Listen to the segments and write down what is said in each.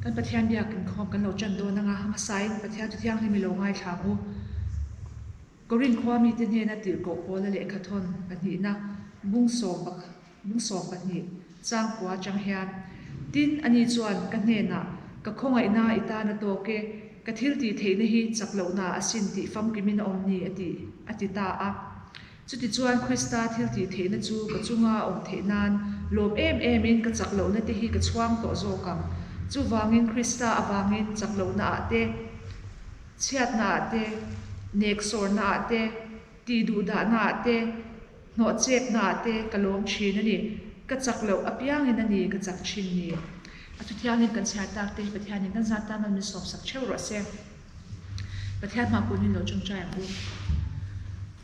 Kan Pathian biak inkhawm kan lo ṭan dawn anga hmasain Pathian chu thianghlim i lo ngaithla ang u. Korin khua mite hnena tirhkoh pawla lehkhathawn pahnihna bung 12 changkua atang hian, Tin, ani chuan ka hnenah, Ka khawngaihna i tan a tawk e, ka thil tih theihna hi chak lohna asin tih famkimin a awm ni, a ti, a ti ta a. Chutichuan Krista thil tih theihna chu ka chunga a awm theih nan lawm em emin ka chak lohna te hi ka chhuang tawh zawk ang. Chuvangin Krista avangin chak lohnaah te, chhiatnaah te, neksawrnaah te, tihduhdahnaah te, Hnawhchepnaah te ka lawm thin a ni. Ka chak loh apiangin a ni ka chak thin ni. A thuthiangin kan chhiar tak te hi Pathianin kan zat tan min sawmsak theuh rawh se. Pathian hma kun in lo tawngtai ang u.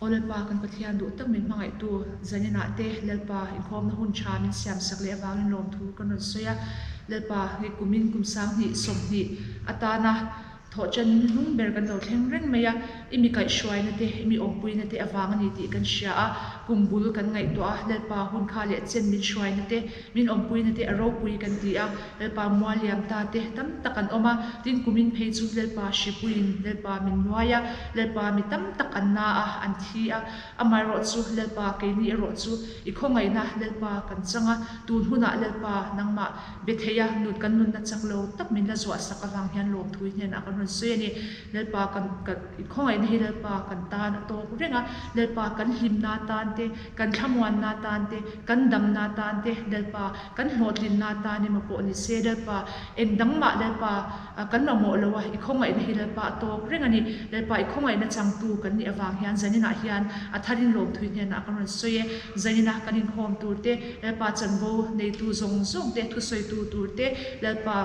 Aw Lalpa kan Pathian duh tak min hmangaihtu zaninah te Lalpa inkhawmna hun tha min siamsak leh avangin lawmthu kan rawn sawi a. Lalpa hei kumin kum 20 20 atana Thawhṭan ni hnung ber kan lo thleng reng mai a, i mi kaihhruaina te, i mi awmpuina te avang a ni tih kan hria a, kum bul kan ngaihtuah a, Lalpa hun kha leh chen min hruaina te, min awmpuina te a ropui kan ti a, Lalpa mual liam ta te tam tak an awm a, tin kumin phei chu Lalpa hripuiin Lalpa min nuai a, Lalpa mi tam tak an na a, an thi a, amaherawh chu Lalpa keini erawh chu i khawngaihna Lalpa kan chang a, tun hunah Lalpa nangmah Betheia nut kan nunna chak lo tak min la zuah sak avang hian lawmthui hnenah kan rawn sawi a ni. Lalpa kan kan khawngaihna hi Lalpa kan tan a tawk reng a, Lalpa kan hlimna tan te, kan thlamuanna tan te, kan damna tan te, Lalpa kan hlawhtlinna tan emaw pawh ni se Lalpa eng dang mah Lalpa kan mamawh lo a, i khawngaihna hi Lalpa a tawk reng a ni. Lalpa i khawngaihna changtu kan nih avang hian zaninah hian a tharin lawmthui hnenah kan rawn sawi e. Zaninah kan inkhawm tur te, Lalpa chanvo neitu zawng zawng te, thusawitu tur te, Lalpa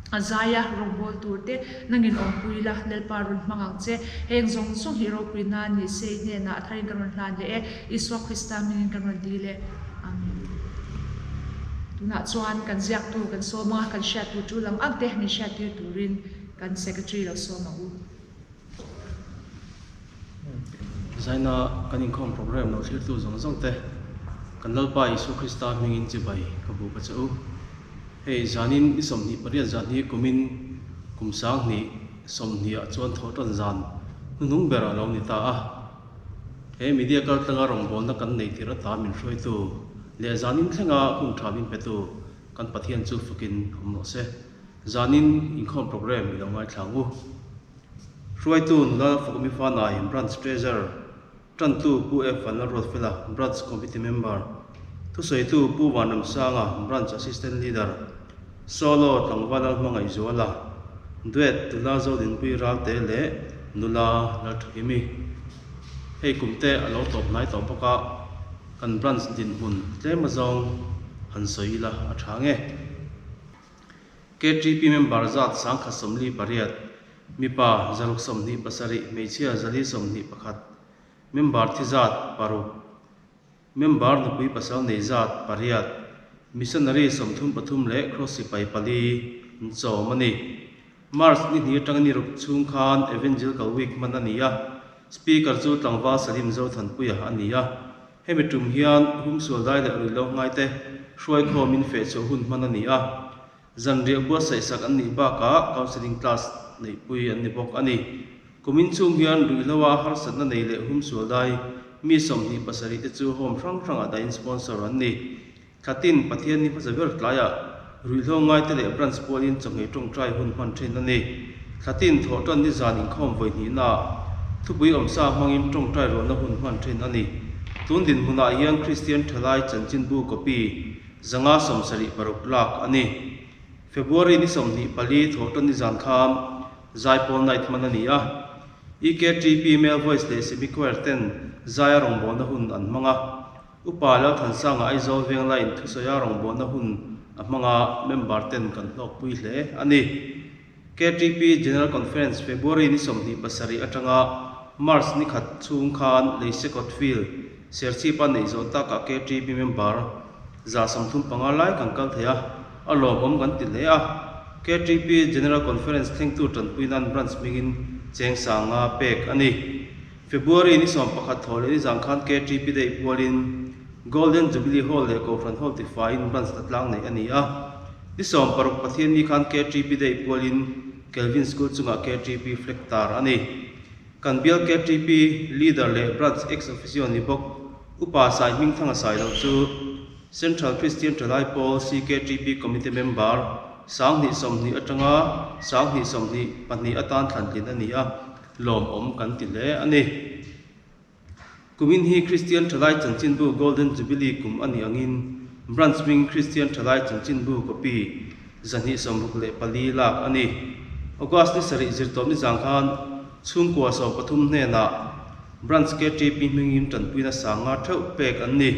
a zaia rawngbâwl tur te, nangin awmpui la, Lalpa rawn hmang ang che. Heng zawng zawng hi ropui nan ni se i hnenah a tharin ka rawn hlan leh e. Isua Krista hmingin kan rawn dil e. Amen. Tunah chuan kan ziaktu kan sawm a, kan hriattu tul ang ang te min hriattir turin kan Secretary lo sawm ang u. Zaina kan inkhawm program lo thlirtu zawng zawng te kan Lalpa Isua Krista hmingin chibai ka bu ka che u. Hei zanin ni 28 zan hi kumin kum 2020 ah chuan thawhtan zan hnuhnung ber a lo ni ta a. He media kaltlanga rawngbawlna kan neih tirh ata min hruaitu leh zanin thlenga hun tha min petu kan Pathian chu fakin awm rawh se. Zanin inkhawm program i lo ngaithla ang u. Hruaitu nula Fakawmi Fanai, Branch Treasurer, Tantu Pu F Vanlalruatfela, Branch Committee Member, Thusawitu Pu Vanramsanga, Branch Assistant Leader, Solo Tlangval Lalhmangaihzuala, Duet Nula Zodinpui Ralte leh Nula Lalthakimi. Hei kum te a lo tawp hnai tawh bawk a, kan branch dinhmun tlem azawng han sawi ila a tha nge. KTP member zat 1048, mipa 627, hmeichhia 421, member thi zat paruk, member nupui pasal nei zat pariat, missionary 33 leh Kraws sipai pali an chawm a ni. March ni hnih atanga ni ruk chhung khan Evangelical Week hman a ni a, Speaker chu tlangval Salim Zothanpuia a ni a. Hemi tum hian humsual dai leh ruihlo ngaite hruaikhawmin fehchhuah hun hman a ni a, zanriah buatsaihsak an nih bakah counselling class neihpui an ni bawk a ni. Kumin chhung hian ruihloa harsatna nei leh humsual dai mi 27 te chu home hrang hrangah dahin sponsor an ni. Thlatin Pathian ni hmasa ber tlaiah ruihhlo ngaite leh branch pualin chawhmeh tawngtai hun hman thin a ni. Thlatin thawhtan ni zan inkhawm vawi hnihnaah thupui awmsa hmangin tawngtai rualna hun hman thin a ni. Tun dinhmunah hian Kristian Thalai chanchinbu copy 576 lak a ni. February ni 24 thawhtan ni zan khan Zaipawl Night hman a ni a. EKTP Male Voice leh Semi Choir ten zaia rawngbawlna hun an hmang a. Upa Lalthansanga Aizawl Venglai in thusawia rawngbawlna hun a hmang a, member ten kan hlawkpui hle a ni. KTP General Conference February ni 27 atanga March ni khat chhung khan Leisekawt Field, Serchhipa neih zawh takah KTP member 135 lai kan kal thei a, a lawmawm kan ti hle a. KTP General Conference thlengtu tanpui nan branch hmingin cheng sanga pek a ni. February ni 11 thaw leh ni zang khan KTP Day pualin Golden Jubilee Hall leh Kohhran Hall tifaiin branch hna tlang neih a ni a. Ni 16 Pathianni khan KTP Day pualin Kelvin School chungah KTP flag tar a ni. Kan bial KTP Leader leh Branch Ex Officio ni bawk Upa Sai Hmingthanga Sailo chu Central Kristian Thalai Pawl CKTP Committee Member 2020 atanga 2022 atan thlantlin a ni a, lawmawm kan ti hle a ni. Kumin hi Kristian Thalai Chanchinbu Golden Jubilee kum a nih angin Branch hming Kristian Thalai Chanchinbu copy 264 lak a ni. August ni sarih zirtawp ni zang khan chhungkua 13 hnenah Branch KTP hmingin tanpuina sanga theuh pek an ni.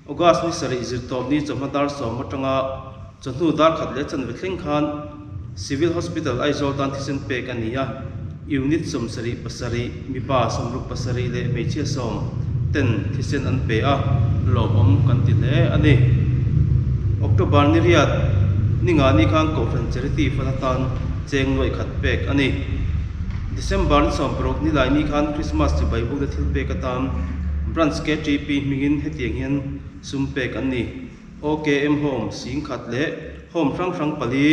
August ni sarih zirtawp ni chawhma dar sawm atanga chawhnu dar khat leh chanve thleng khan Civil Hospital Aizawl tan thisen pek a ni a, Unit 77, mipa 67 leh hmeichhia sawm ten thisen an pe a, lawmawm kan ti hle a ni. October ni riat ni nga ni khan Kohhran Charity Fund atan cheng nuaih khat pek a ni. December ni 16 ni lai ni khan Christmas chibai bukna thil pek atan Branch KTP hmingin hetiang hian sum pek an ni. OKM Home 10,000 leh Home hrang hrang pali,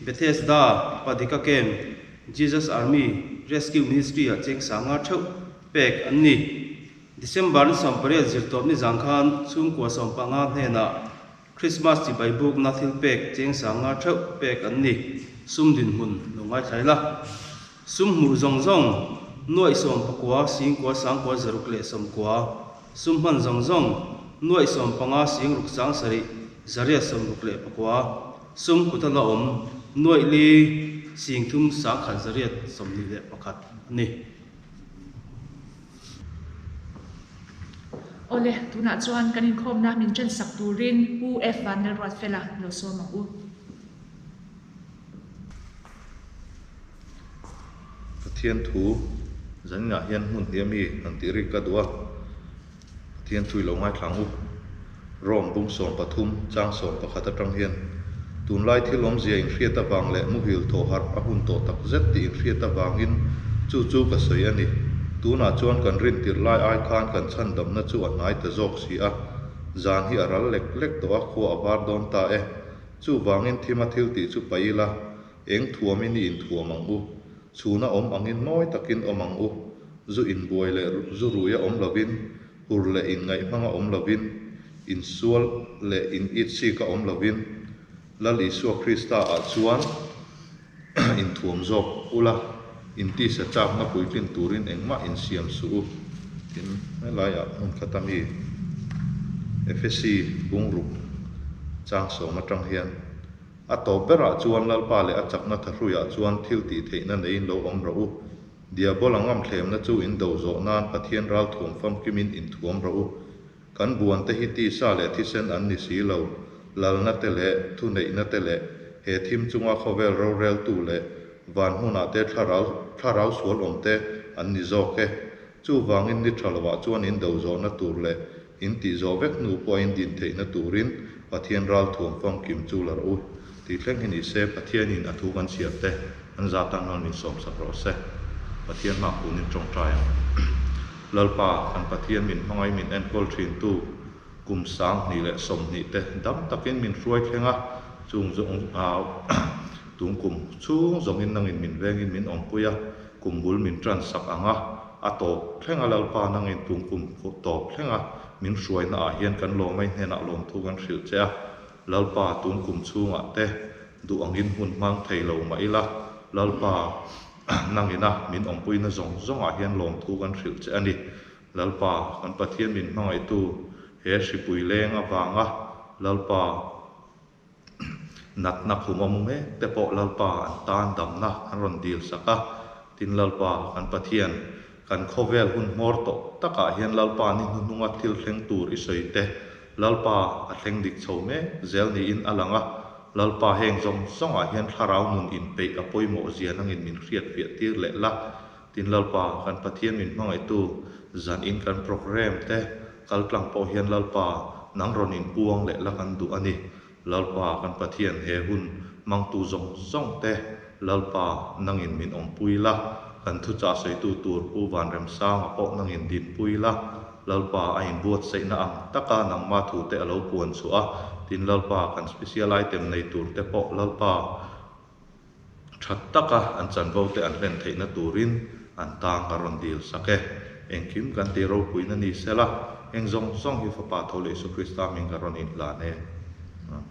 Bethesda, Padika Camp, Jesus Army, Rescue Ministry ah cheng sanga theuh pek an ni. December ni 18 zirtawp ni zang khan chhungkua 15 hnenah Christmas chibai bukna thil pek cheng sanga theuh pek an ni. Sum dinhmun lo ngaithlai la. Sum hmuh zawng zawng, nuaih 19 singkua sangkua zaruk leh 90, sum hman zawng zawng, nuaih 15 singruk 70 zariat 69, sum kuta la awm, nuaih li 30 1,000 zariat 21 a ni. Awle, tunah chuan kan inkhawmna min ṭansak turin Pu F. Vanlalruatfela lo sawm ang u. Pathian thu zaninah hian hmun hnih ami han tih rik ka duh a, Pathian thu i lo ngaithla ang u. Rome bung 13 chang 11 atang hian tunlai thil awmzia inhriat avang leh muhil thawh harh a hun tawh tak zet tih inhriat avangin chu chu ka sawi a ni. Tunah chuan kan rin tirh lai ai khan kan chhandamna chu a hnai ta zawk si a, zan hi a ral lek lek tawh a, khua a var dawn ta e. Chuvangin thima thil tih chu paih ila, eng thuamin i inthuam ang u? Chhuna awm angin mawi takin awm ang u. Zu inbuai leh zu ruia awm lovin, hur leh inngaih hmanga awm lovin, insual leh in itsika awm lovin, Lal Isua Krista ah chuan inthuam zawk ula, intisa chakna puitlin turin engmah insiam suh u. Tin, helaiah hmun khat ami Efesi bungruk chang sawm atang hian a tawp berah chuan Lalpa leh a chakna thahruiah chuan thil tih theihna neiin lo awm rawh u. Diabola ngamthlemna chu in do zawh nan Pathian ralthuam famkimin inthuam rawh u. Kan buan te hi tisa leh thisen an ni si lo, lalna te leh thuneihna te leh he thim chunga khawvel roreltu leh van hmunah te thlarau thlarau sual awm te an ni zawk e. Chuvangin ni tha lovah chuan in do zawhna tur leh in tih zawh vek hnu pawh a in din theihna turin Pathian ralthuam famkim chu la rawh u. Tih thleng hi ni se Pathianin a thu kan chhiar te an za tan rawn min sawmsak rawh se. Pathian hma kunin tawngtai ang. Lalpa, kan Pathian min hmangai min enkawl thintu kum 2020 te dam takin min hruai thleng a, chung zawng tung kum chhung zawngin nangin min vengin min awmpui a, kum bul min tansak ang a, a tawp thleng a Lalpa nangin tung kum tawp thleng a min hruaina ah hian kan lawmai hnenah lawmthu kan hrilh che a, Lalpa tun kum chhungah te duh angin hun hmang thei lo mah ila, Lalpa nangina min awmpuina zawng zawngah hian lawmthu kan hrilh che a ni. Lalpa, kan Pathian min hmangaihtu he hripui leng avanga Lalpa natna khum a mu mek te pawh Lalpa an tan damna an rawn dil sak a. Tin Lalpa, kan Pathian, kan khawvel hun hmawr tawh takah hian Lalpa ni hnuhnunga thil thleng tur i sawi te Lalpa a thleng dik chho mek zel niin a lang a. Lalpa heng zawng zawngah hian thlarau nun inpeih a pawimawh zia nangin min hriat fiah tir leh la. Tin Lalpa, kan Pathian min hmangaihtu zan in kan programme te kal tlang pawh hian Lalpa nang rawn inpuang leh la kan duh a ni. Lalpa, kan Pathian he hun hmangtu zawng zawng te Lalpa nangin min awmpui la, kan thuchah sawitu tur Pu Vanremsanga pawh nangin dinpui la, Lalpa a inbuatsaihna ang taka nangma thute a lo puan chhuah a. Tin Lalpa kan special item nei tur te pawh Lalpa tha taka an chanvo te an hlen theihna turin an tang ka rawn dil sak e. Engkim kan tih ropuina ni sela, heng zawng zawng hi Fapa tho leh Isua Krista hming ka rawn inhlan e. Amen.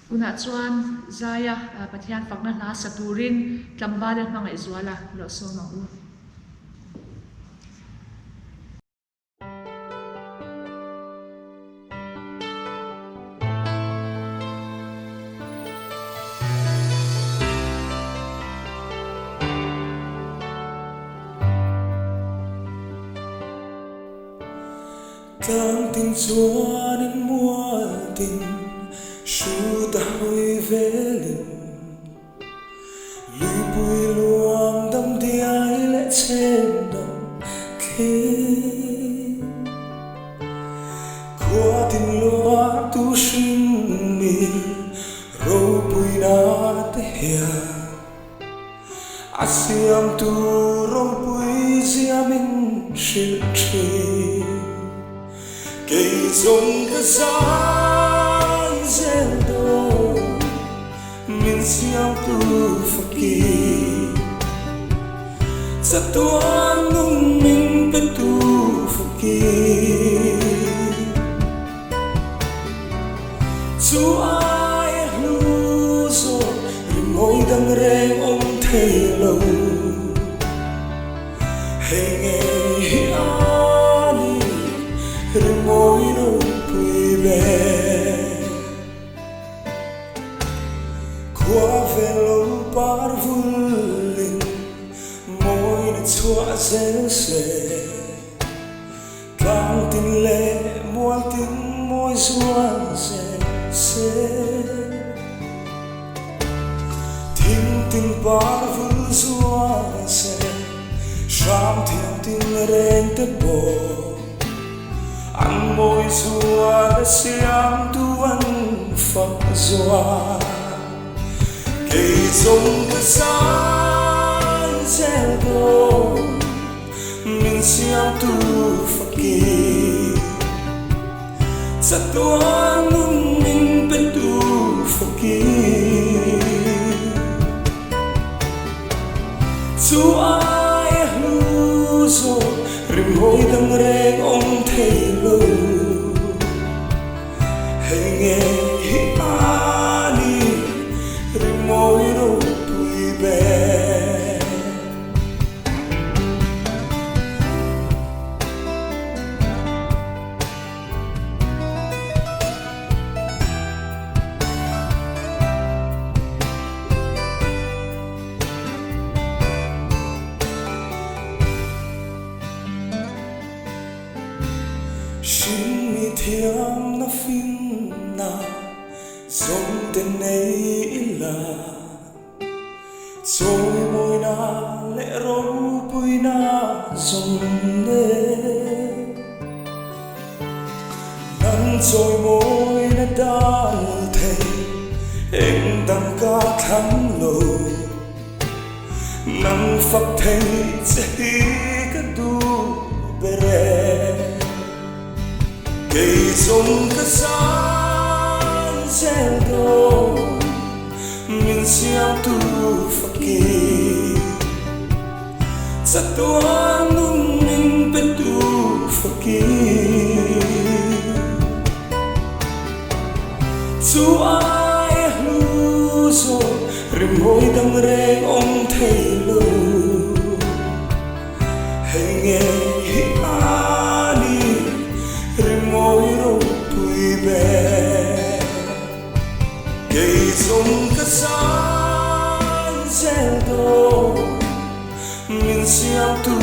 Tunah chuan Zaia Pathian fakna hla sa turin tlangval e hmangaih zuala lo sawm ang u. Tlang tin chuanin mual tin hrut a hawi velin Luipui luang dam diai leh chhem dam thli. Khua tin lua tu hring mi ropuina te hian a siamtu ropui zia min hrilh thin. Kei zawng ka zai zel dawn min siamtu faki. Chatuan nung min petu faki. Chu ai a hlu zawk rimawi dang reng awm thei lo. Hei ngei hi a ni rimawi ropui ber. Khua vel lo par vulin mawina chhuah zel se. Tlang tin leh mual tin mawi zual zel se. Thing tin par vul zual se, hram thiam tin reng te pawh an mawi zual a siamtu an fak zual. Kei zawng ka zai zel dawn. Min siamtu faki chatuan nun min petu faki chu ai a hlu zawk rimhawi dang reng awm thei lo hei nge hi a ni rimawi ropui ber. Hringmi thiamna finna zawmte nei ila. Chawimawina leh ropuina zawng nen Nang chawimawina dal thei eng dang ka thlang lo Nang fak thei che hi ka duh ber e Kei zawng ka zai zel dawn. Min siamtu faki chatuan nun min petu faki chu ai a hlu zawk rimawi dang reng awm thei lo hei nge hi a ni rimawi ropui ber. Kei chung ka zai zel dawn min siamtu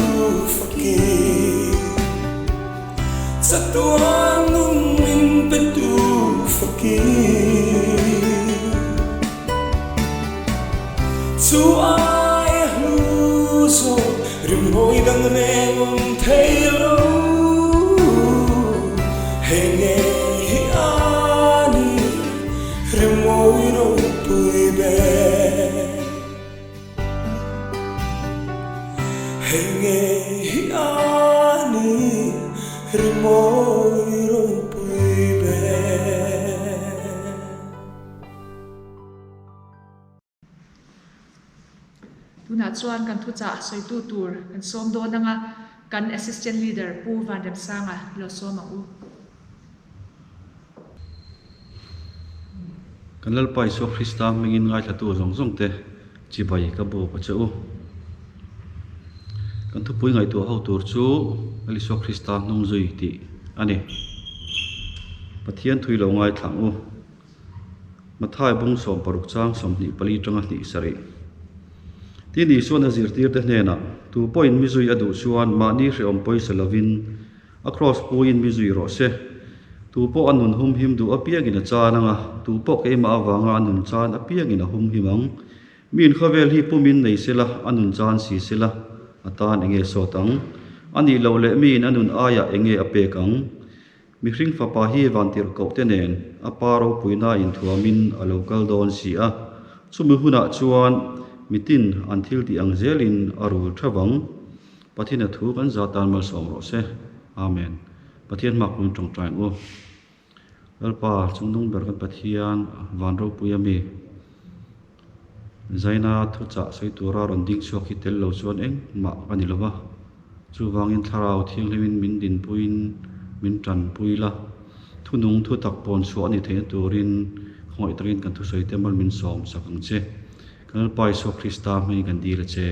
faki chatuan nun min petu faki chu ai a hlu zawk rimhawi dang reng awm thei lo hei nge hi a ni. Rimawi ropui ber Hei nge hi a ni Rimawi ropui. Tunah chuan kan thuchah sawitu tur kan sawm dawn anga kan Assistant Leader Pu Vanremsanga i lo sawm ang u. Kan Lalpa Isua Krista hmingin ngaithlatu zawng zawng te chibai ka buk a che u. Kan thupui ngaihtuah ho tur chu Lal Isua Krista hnung zui tih a ni. Pathian thui lo ngaithla ang u. Mathai bung 16 chang 24 tanga hnih sarih. Tin Isuan a zirtirte hnenah, Tu pawhin mi zui a duh chuan mahni hrehawm pawisa lovin A kraws puiin mi zui rawh se. Tu pawh a nun humhim duh apiangin a chan ang a, tu pawh keimah avanga a nun chan apiangin a humhim ang. Mi inkhawvel hi pumin nei sela, a nun chan si sela, a tan enge sawt ang? A nih loh leh miin a nun aiah enge a pek ang? Mihring fapa hi vantirhkoh te nen a pa ropuina inthuamin a lo kal dawn si a, chumi hunah chuan mitin an thil tih ang zelin a rul theuh ang. Pathian a thu kan za tan malsawm rawh se. Amen. Pathian hmak pawhin tawngtai ang u. Lalpa, chungnung ber kan Pathian, van ropui a mi. Zaina thuchah sawi tura rawn ding chhuak hi tel lo chuan engmah ka ni lova. Chuvangin Thlarau Thianghlimin min dinpuiin min tanpui la. Thunung thutak pawn chhuah a ni theihna turin khawngaih takin kan thusawi te mal min sawm sak ang che. Kan Lalpa Isua Krista hmangin kan dil a che.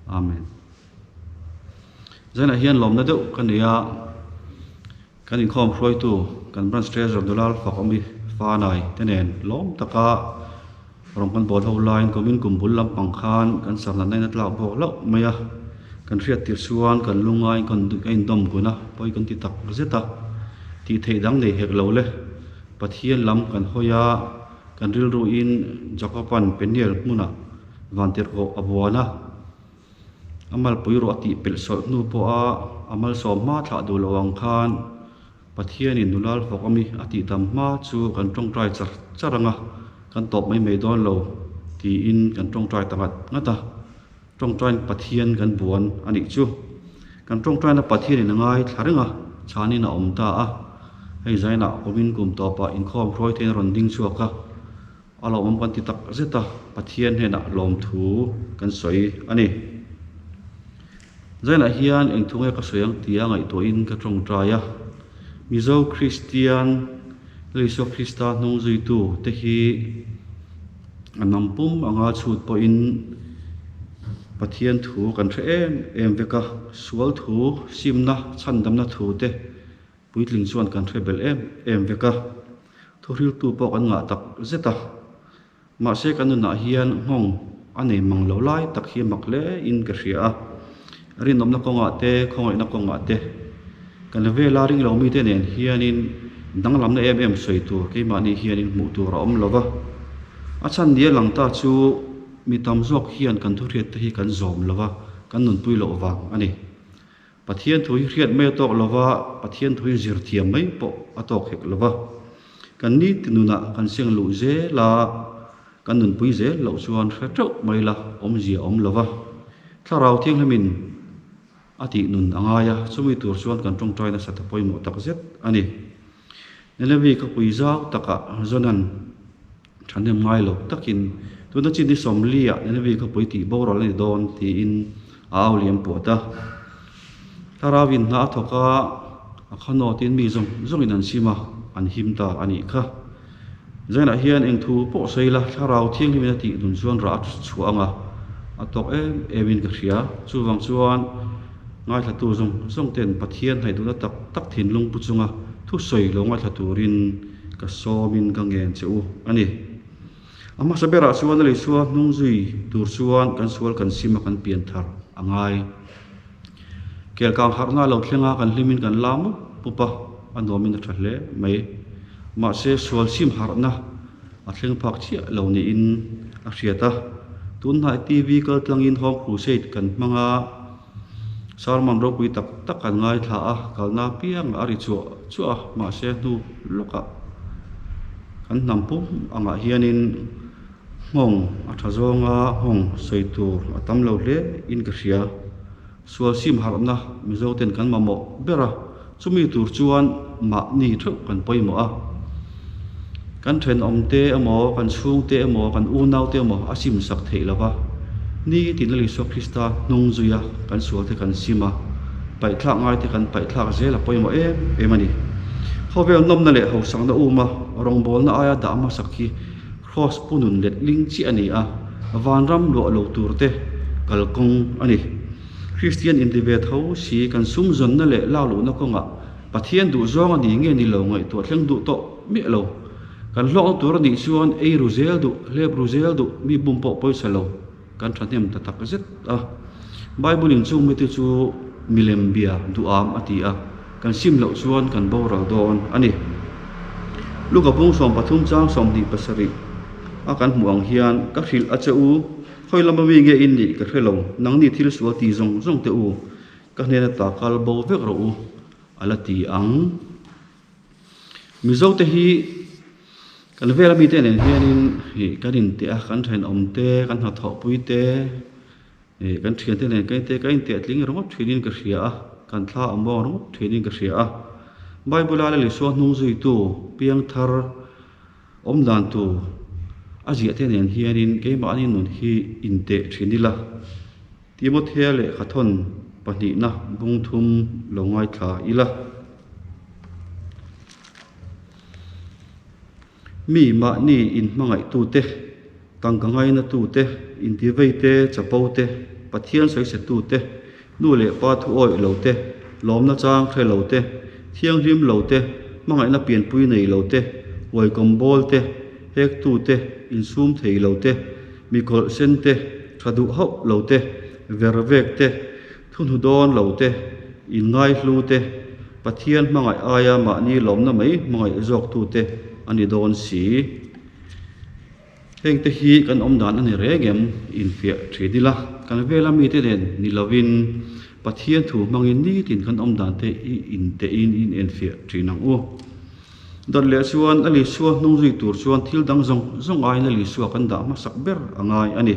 Amen. Zainah hian lawmna deuh ka nei a, kan inkhawm hruaitu kan Branch Treasurer Nulal Fakawmi Fanai te nen lawm taka rawn kan bawl ho laiin kumin kum bul lampang khan kan sarnatna in a tlak bawk hlauh mai a, kan hriat tir chuan kan lungain kan indawm gun a, pawi kan ti tak zet a, tih theih dang nei hek lo le, Pathian lam kan hawi a. Kan rilruin Jakoban Peniel hmunah vantirhkoh a buan a, a malpui ruah a tih pelh sawlh hnu pawha a malsawm hma thlah duh loh ang khan Pathianin nula hlawk ami a tih tam hma chu kan tawngtai char char ang a, kan tawp mai mai dawn lo tiin kan tawngtai ta ngat ngat a, tawngtain Pathian kan buan a nih chu. Kan tawngtaina Pathianin a ngai thla reng a, chhanin a awm ta a. Hei zainah kumin kum tawpah inkhawm hruai theiin a rawn ding chhuak a, a lawmawm kan ti tak zet a, Pathian hnenah lawmthu kan sawi a ni. Zainah hian eng thu nge ka sawi ang tia ngaihtuahin ka tawngtai a, Mizo Kristian Lal Isua Krista hnung zuitu te hi a hnam pum anga chhut pawhin Pathian thu kan hre em em vek a, sual thu, simna, chhandamna thu te Puitling chuan kan hre belh em em vek a, thuhriltu pawh kan ngah tak zet a. Mahse kan nunah hian nghawng a nei mang lo lai tak hi a mak hle in ka hria a. Rinawmna kawngah te, khawngaihna kawngah te, kan vela ring lo mite nen hianin danglamna em em sawi tur keimahni hianin hmuh tur a awm lo va. A chhan nia lang ta chu mi tam zawk hian kan thuhriat te hi kan zawm lo va, kan nunpui loh vang a ni. Pathian thu hi hriat mai a tawk lova, Pathian thu hi zir thiam mai pawh a tawk hek lova. Kan ni ti nunah kan seng luh zel a, kan nunpui zel loh chuan hre teuh mai la, awmzia a awm lova. Thlarau Thianghlimin a tih nun a ngai a, chumi tur chuan kan tawngtai nasat a pawimawh tak zet a ni. Nineveh khawpui zau takah Jonan Thahnem ngai lo takin tuna chin hi 40 ah Nineveh khawpui tih boral a ni dawn tiin a au liam puat a. Thlarau in hna a thawk a, a khanawtin mi zawng zawngin an sim a, an him ta a nih kha. Zainah hian eng thu pawh sawi la, Thlarau Thianghlimin a tih dun chuan rah a chhuah ang a, a tawk em em in ka hria. Chuvang chuan ngaithlatu zawng zawng ten Pathian hnaih duhna tak tak thinlung pu chunga thusawi lo ngaithla turin Ka sawmin ka ngen che u a ni. A hmasa berah chuan a Isua hnung zui tur chuan kan sual kan sim a kan pian thar a ngai. Kelkang harhna lo thleng a kan hlimin kan la mup mup a, a nuamin a tha hle mai. Mahse sual sim harhna a thleng phak chiah lo niin a hriat a. Tunhnai TV kal tlangin Home Crusade kan hmang a. Sermon ropui tak tak an ngaithla a, kalna apiang a ri chuah chuah a, mahse hnu lawkah kan hnam pum angah hianin nghawng a tha zawnga nghawng sawi tur a tam lo hle in ka hria. Sual sim harhna Mizo ten kan mamawh ber a, chumi tur chuan mahni theuh kan pawimawh a. Kan thenawm te emaw, kan chhungte emaw, kan unau te emaw a sim sak theih lo va. Ni tin Lal Isua Krista hnung zuia kan sualte kan sim a, paihthlak ngaite kan paihthlak zel a pawimawh em em a ni. Khawvel nawmna leh hausakna uma rawngbawlna aia dah hmasak hi Kraws pu nun let ling chiah a ni a, vanram luah lo turte kalkawng a ni. Kristian inti ve tho si kan sum zawnna leh lak luhna kawngah Pathian duh zawng a ni nge ni lo ngaihtuah thleng duh tawh miah lo. Kan hlawkna tur a nih chuan ei ru zel duh, hlep ru zel duh, mi bum pawh pawisa lo kan thahnem ta tak zet a. Bible in chung mite chu milem bia duham a ti a, kan sim loh chuan kan boral dawn a ni. Luka bung 33 chang 27 a kan hmuh ang hian ka hrilh a che u, khawi lama mi nge in nih ka hre lo, nangni thil sual ti zawng zawng teh u, ka hnena ta kal bo vek rawh u a la ti ang. Mizo te hi kan vela mite nen hianin ih kan inteh a, kan thenawm te, kan hnathawhpui te, ih kan thiante nen kan inteh kan inteh tling ringawt thinin ka hria a, kan thla a muang ringawt thinin ka hria a. Bible a Lal Isua hnung zuitu piangthar awm dan tur a ziah te nen hianin keimahni nun hi inteh thin ila. Timothea lehkhathawn pahnihna bung thum lo ngaithla ila. Mi mahni inhmangaihtute, tangka ngainatute, intiveite, chapote, Pathian sawisetute, nu leh pa thu awih lote, lawmna chang hre lote, thianghlim lote, hmangaihna pianpui nei lote, huaikawm bawlte, hektute, insum thei lote, mi kawlh sen te, tha duh hauh lo te, ver vek te, thuhnu dawn lo te, inngaihlu te, Pathian hmangaih aia mahni lawmna mai hmangaih zawk tu te a ni dawn si. Heng te hi kan awm dan a ni reng em? Infiah thin ila, kan vela mite nen ni lovin Pathian thu hmangin nitin kan awm dan te i intehin i inenfiah thin ang u. Dawt leh chuan Lal Isua hnung zui tur chuan thil dang zawng zawng aiin Lal Isua kan dah hmasak ber a ngai a ni.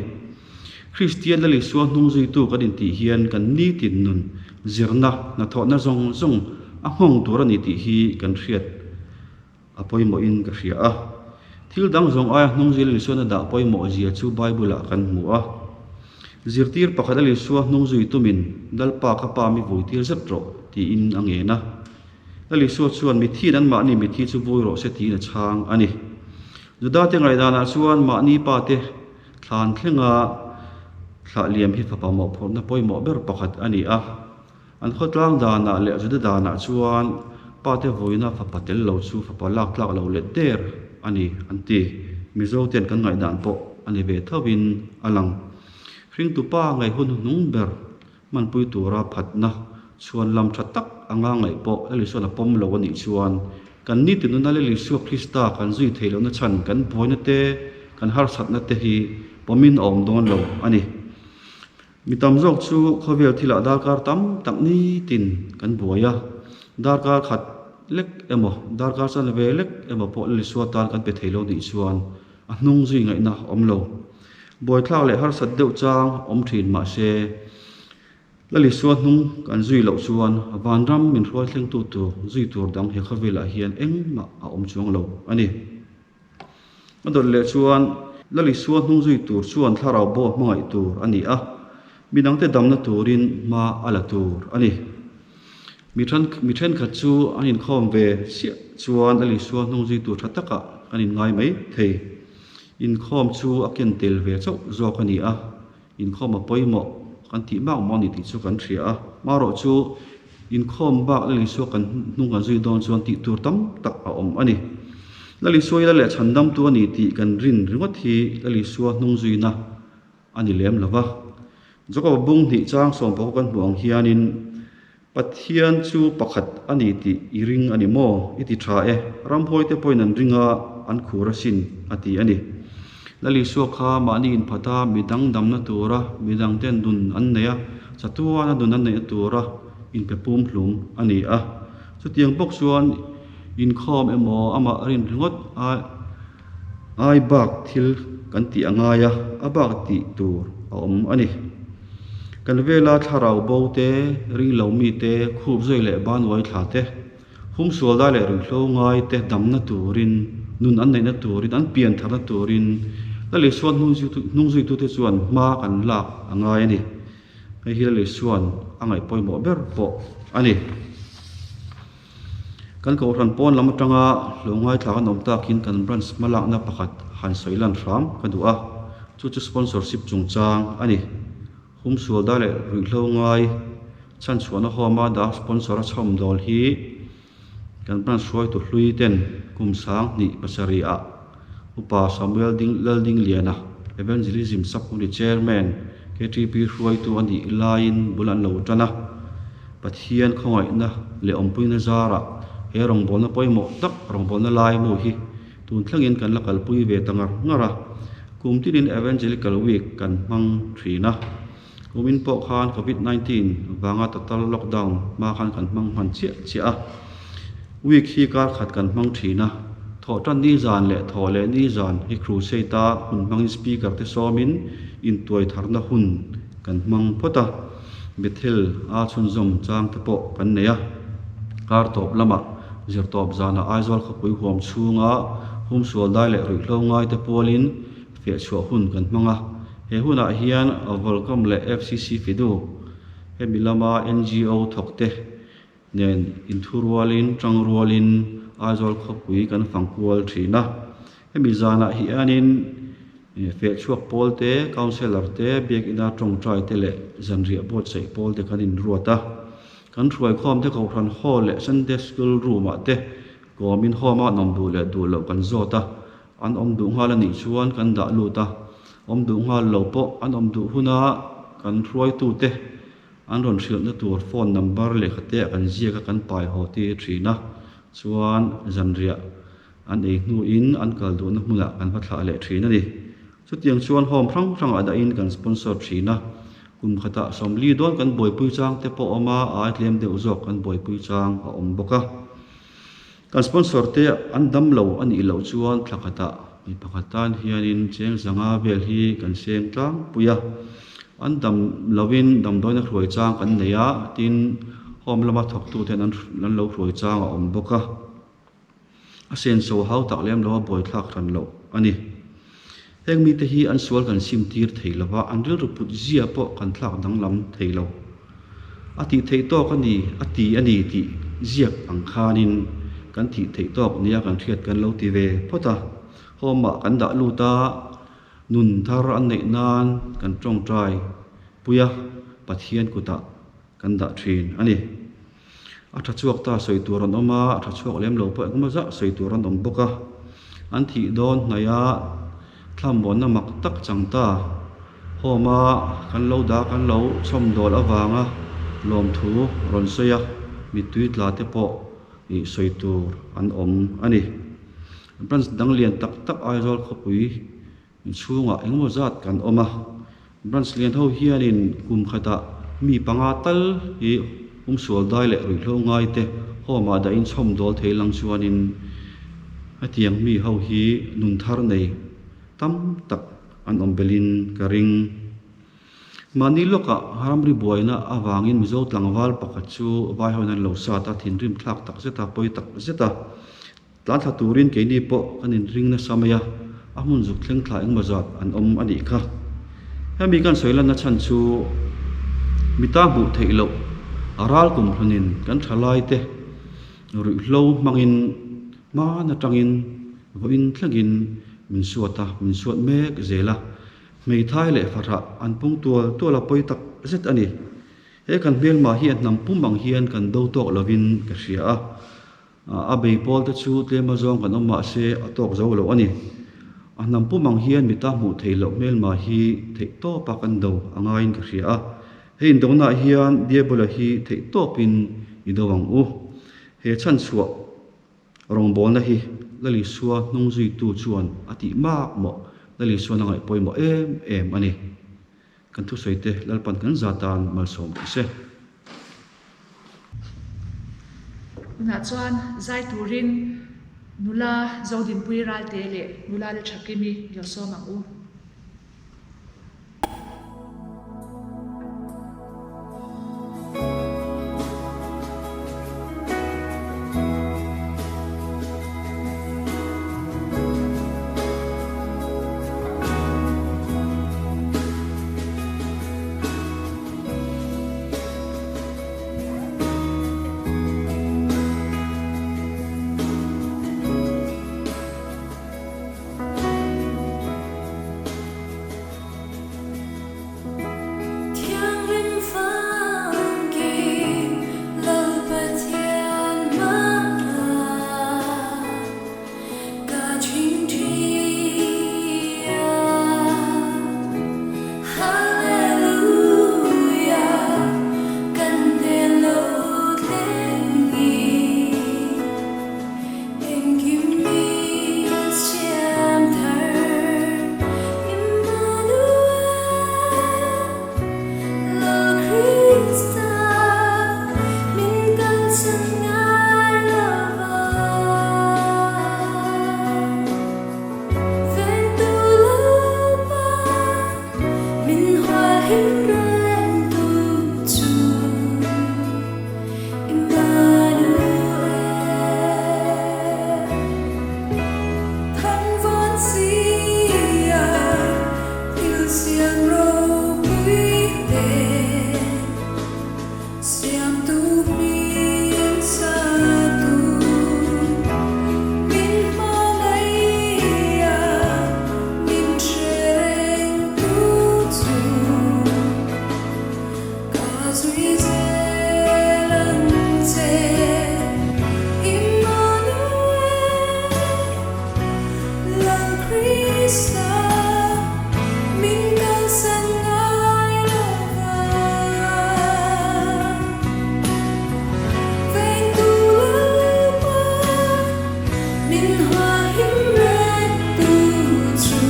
Kristian Lal Isua hnung zuitu kan intih hian kan nitin nun zirna, hnathawhna zawng zawng a nghawng tur a ni tih hi kan hriat a pawimawhin ka hria a. Thil dang zawng aia hnung zui Lal Isuan a dah pawimawh zia chu Bible-ah kan hmu a. Zirtir pakhat Lal Isua hnung zui tumin Lalpa ka pa mi vuitir zet rawh tiin a ngen a. Lal Isua chuan mithiin anmahni mithi chu vui rawh se tiin a chhang a ni. Judate ngaihdanah chuan mahni pate thlan thlenga thlah liam hi fapa mawhphurhna pawimawh ber pakhat a ni a. An khawtlang danah leh Juda danah chuan pate vuina fapa tel lo chu fapa lak tlak lo let der a ni an ti. Mizote'n kan ngaihdan pawh a ni ve thovin a lang. Hringtu pa ngaih hun hnung ber Hmanpui tura phatna chhuan lam tha tak anga ngaih pawh Lal Isua'n a pawm lo a nih chuan, kan nitin nuna Lal Isua Krista kan zui theih lohna chhan kan buaina te, kan harsatna te hi pawmin a awm dawn lo a ni. Mi tam zawk chu khawvel thilah darkar tam tak nitin kan buai a, darkar khat lek emaw, darkar chanve lek emaw pawh Lal Isua tan kan pe thei lo nih chuan a hnung zui ngaihna a awm lo. Buaithlak leh harsat deuh chang awm thin mah se, Lal Isua hnung kan zui loh chuan vanram min hruai thlengtu tur zui tur dang he khawvelah hian engmah a awm chuang lo a ni. A dawt leh chuan Lal Isua hnung zui tur chuan thlarau bo a hmangaih tur a ni a, midangte damna turin hma a la tur a ni. Mi mi thenkhat chu an inkhawm ve chiah chuan Lal Isua hnung zui tur tha takah kan inngai mai thei. Inkhawm chu a ken tel ve chauh zawk a ni a, inkhawm a pawimawh kan tih bak maw a ni tih chu kan hria a. Marawh chu inkhawm bak Lal Isua kan hnung kan zui dawn chuan tih tur tam tak a awm a ni. Lal Isua hi Lal leh chhandamtu a ni tih kan rin ringawt hi Lal Isua hnung zuina a ni lem lo va. Jakob bung hnih chang sawmpakua kan hmuh ang hianin Pathian chu pakhat a ni tih i ring a ni maw? I ti tha e, ramhuaite pawhin an ring a, an khur asin, a ti a ni. Lal Isua kha mahni inphat a, midang damna tura midangten nun an nei a, chatuana nun an neihna tura inpe pumhlum a ni a. Chutiang bawk chuan inkhawm emaw amah rin ringawt a ai bak thil kan tih a ngai a, a bak tih tur a awm a ni. Kan vela thlarau bo te, ringlo mi te, khup zui leh banuai thla te, humsual dai leh ruihhlo ngai te damna turin, nun an neihna turin, an pian tharna turin Lal Isua hnungzuitute chuan hma kan lak a ngai a ni. Hei hi Lal Isua'n a ngaih pawimawh ber pawh a ni. Kan kohhran pawn lam atanga lo ngaithla kan awm takin kan branch hmalakna pakhat han sawi lan hram ka duh a, chu chu sponsorship chungchang a ni. Humsual da leh ruihhlo ngai chhanchhuahna home a dah sponsor a chhawm dawl hi kan branch hruaitu hlui ten kum 2007 ah Upa Samuel Ding Laldingliana, Evangelism Sub-Committee Chairman, ktp hruaitu a nih laiin bul an lo tan a. Pathian khawngaihna leh awmpuina zarah he rawngbawlna pawimawh tak rawngbawlna laimu hi tun thlengin kan la kalpui ve ta ngar ngar a. Kum tinin Evangelical Week kan hmang thin a. Kumin pawh khan Covid 19 vanga total lockdown hma khan kan hmang hman chiah chiah a. Week hi kar khat kan hmang thin a. Thawhtan ni zan leh thawh leh ni zan hi crusade a hun hmangin speaker te sawmin intuai tharna hun kan hmang phawt a. Bethel a chhunzawm chang te pawh kan nei a. Kar tawp lamah zirtawp zanah Aizawl khawpui huam chhunga humsual dai leh ruihhlo ngai te pualin Fiahchhuah hun kan hmang a, he hunah hian Volcom leh FCC Fidu, hemi lama ngo thawkte nen inthurualin tangrualin Aizawl khawpui kan fang kual thin a. Hemi zanah hianin fehchhuak pawl te, councellor te, biakina tawngtai te leh zanriah buatsaih pawl te kan inruat a. Kan hruaikhawm te Kohhran Hall leh Sunday School room-ah te kawmin home-a an awm duh leh duh loh kan zawt a. An awm duh nghal a nih chuan kan dah lut a, awm duh nghal lo pawh an awm duh huna kan hruaitute an rawn hrilhna tur phone number lehkha te ah kan ziak a kan pai haw tir thin a, chuan zanriah an ei hnuin an kal duhna hmunah kan va thlah leh thin a ni. Chutiang chuan home hrang hrangah dahin kan sponsor thin a, kum khatah 40 dawn kan buaipui chang te pawh a awm a, a ai tlem deuh zawk kan buaipui chang a awm bawk a. Kan sponsor te an dam lo a nih loh chuan thla khatah mi pakhat tan hianin cheng zanga vel hi kan seng tlangpui a, an dam lovin damdawiina hruai chang kan nei a, tin home lama thawktuten an lo hruai chang a awm bawk a, a senso hau tak lem lo a buaithlak hran loh a ni. Heng mite hi an sual kan sim tir thei lo va, an rilru put zia pawh kan thlak danglam thei lo. A tih theih tawk a ni, a ti a ni tih ziak ang khanin kan tih theih tawk nia kan hriat kan lo ti ve phawt a. Home-ah kan dah lut a, nun thar an neih nan kan tawngtai pui a, Pathian kutah kan dah thin a ni. A tha chhuak ta sawi tur an awm a, a tha chhuak lem lo pawh engemaw zah sawi tur an awm bawk a. An thih dawn hnaih a thlamuanna mak tak chang ta. Home a kan lo dah kan lo chhawm dawl avanga lawmthu rawn sawi a, mittui tla te pawh ih sawi tur an awm a ni. Branch dang lian tak tak Aizawl khawpui Inchhungah engemaw zat kan awm a, branch lian ho hianin kum khatah mi panga tal hi humsual dai leh ruihhlo ngai te home ah dahin chhawm dawl thei lang chuanin hetiang mi ho hi nun thar nei tam tak an awm belhin ka ring. Mahni lawkah ramri buaina avangin Mizo tlangval pakhat chu vai hoin an lo sat a, thinrim thlak tak zet a, pawi tak zet a. Tlan thla turin keini pawh kan inring nasa mai a, a hmun zuk thleng thla engmaw zat an awm a nih kha. Hemi kan sawi lanna chhan chu mita hmuh theih loh a ral kum hlunin kan tha lai te ruihhlo hmangin hman atangin vawiin thlengin min suat a, min suat mek zel a, hmeithai leh fahrah an pung tual tual a pawi tak zet a ni. He kan hmelma hi a hnam pum ang hian kan do tawk lovin ka hria a. A bei pawl te chu tlem a zawng kan awm mah se a tawk zo lo a ni. A hnam pum ang hian mita hmuh theih loh hmelma hi theih tawpa kan do a ngaiin ka hria a. Hei indona hian Diabola hi theih tawpin i do ang u. He chhanchhuah rawngbawlna hi Lalisua hnungzuitu chuan a tih mak mawh Lalisuan a ngaih pawimawh em em a ni. Kan thusawi te Lalpan kan za tan malsawm rawh se. Tunah chuan zai turin nula Zodinpui Ralte leh nula Lachhakimi lo sawm ang u. si a, thil siam ropui hle. Siamtu hming satu min hmangaih a, min hre rengtu chu ka zui zel ang che. Immanuel, Lal Krista, min kalsan ngai lo va. Vengtu Lalpa, min huahim rengtu chu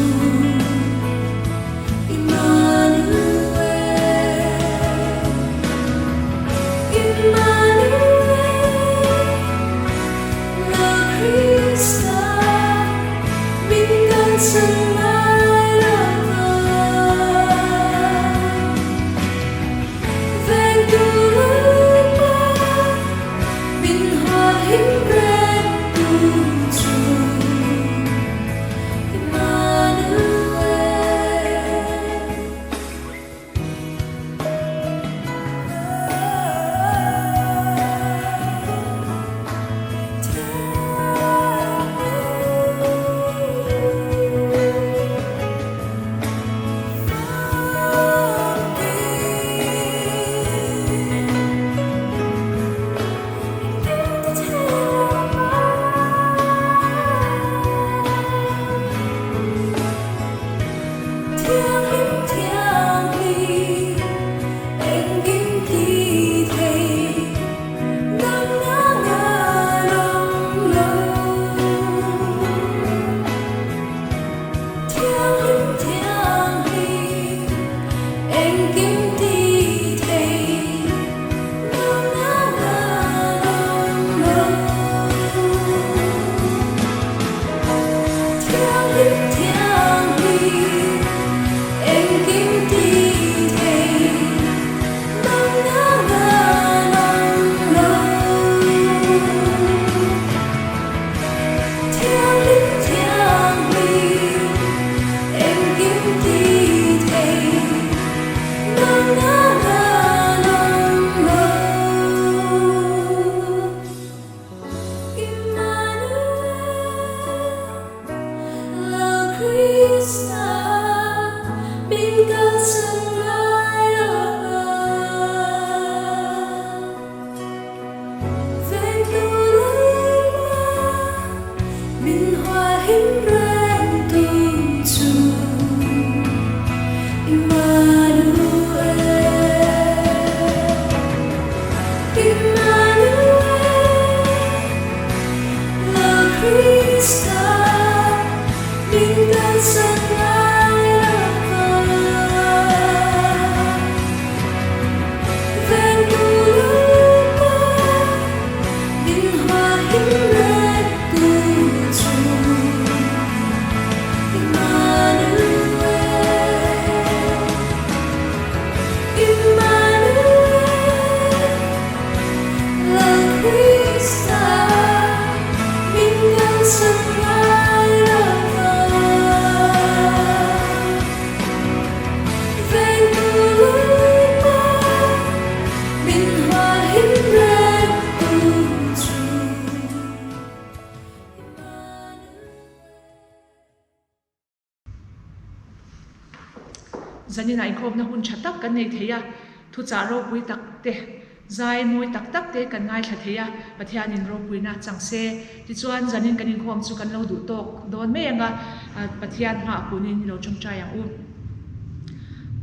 Immanuel, Immanuel, Lal Krista, min kalsan ngai lo va. Vengtu Lalpa, min huahim rengtu chu Immanuel. Thianghlim thianghlim, engkim ti thei, dangna ngai awm lo. Thianghlim thianghlim, engkim ti thei, dangna ngai awm lo. Thianghlim thianghlim, engkim ti thei, dangna ngai awm lo. Thianghlim thianghlim, engkim ti thei, dangna ngai awm lo. Immanuel, Lal Krista, min kalsan ngai lo va. Vengtu Lalpa, min huahim rengtu chu Immanuel, Immanuel, Lal Krista, min kalsan ngai lo va. Vengtu Lalpa, min huahim rengtu chu Immanuel, Immanuel, Lal Krista, min kalsan ngai lo va. Vengtu Lalpa, min huahim rengtu chu Immanuel. Zaninah inkhawmna hun tha tak kan nei thei a, thuchah ropui tak te, zai mawi tak tak te kan ngaithla thei a, Pathianin ropuina chang se. Tichuan zanin kan inkhawm chu kan lo duh tawk dawn mai ang a, Pathian hmaah kunin i lo tawngtai ang u.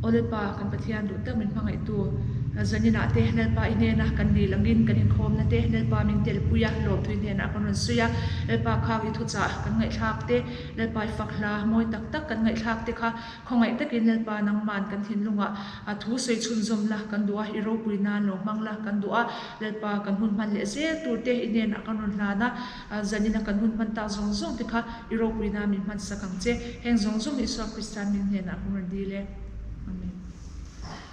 Aw Lalpa, kan Pathian duh tak min hmangaihtu, zaninah te Lalpa i hnena kan dil angin kan inkhawmna te Lalpa min telpui a, lawmthu i hnenah kan rawn sawi a, Lalpa khak i thuchah kan ngaihthlak te, Lalpa i fak hla mawi tak tak kan ngaihthlak te kha khawngaih takin Lalpa nangman kan thinlungah a thu sawi chhunzawm la kan duh a, i ropui nan lo hmang la kan duh a, Lalpa kan hun hman leh zel tur te i hnenah kan rawn hlan a, zanina kan hun hman tak zawng zawng te kha i ropui nan min hman sak ang che. Heng zawng zawng Isua Krista min hnenah kan rawn dil e. Amen.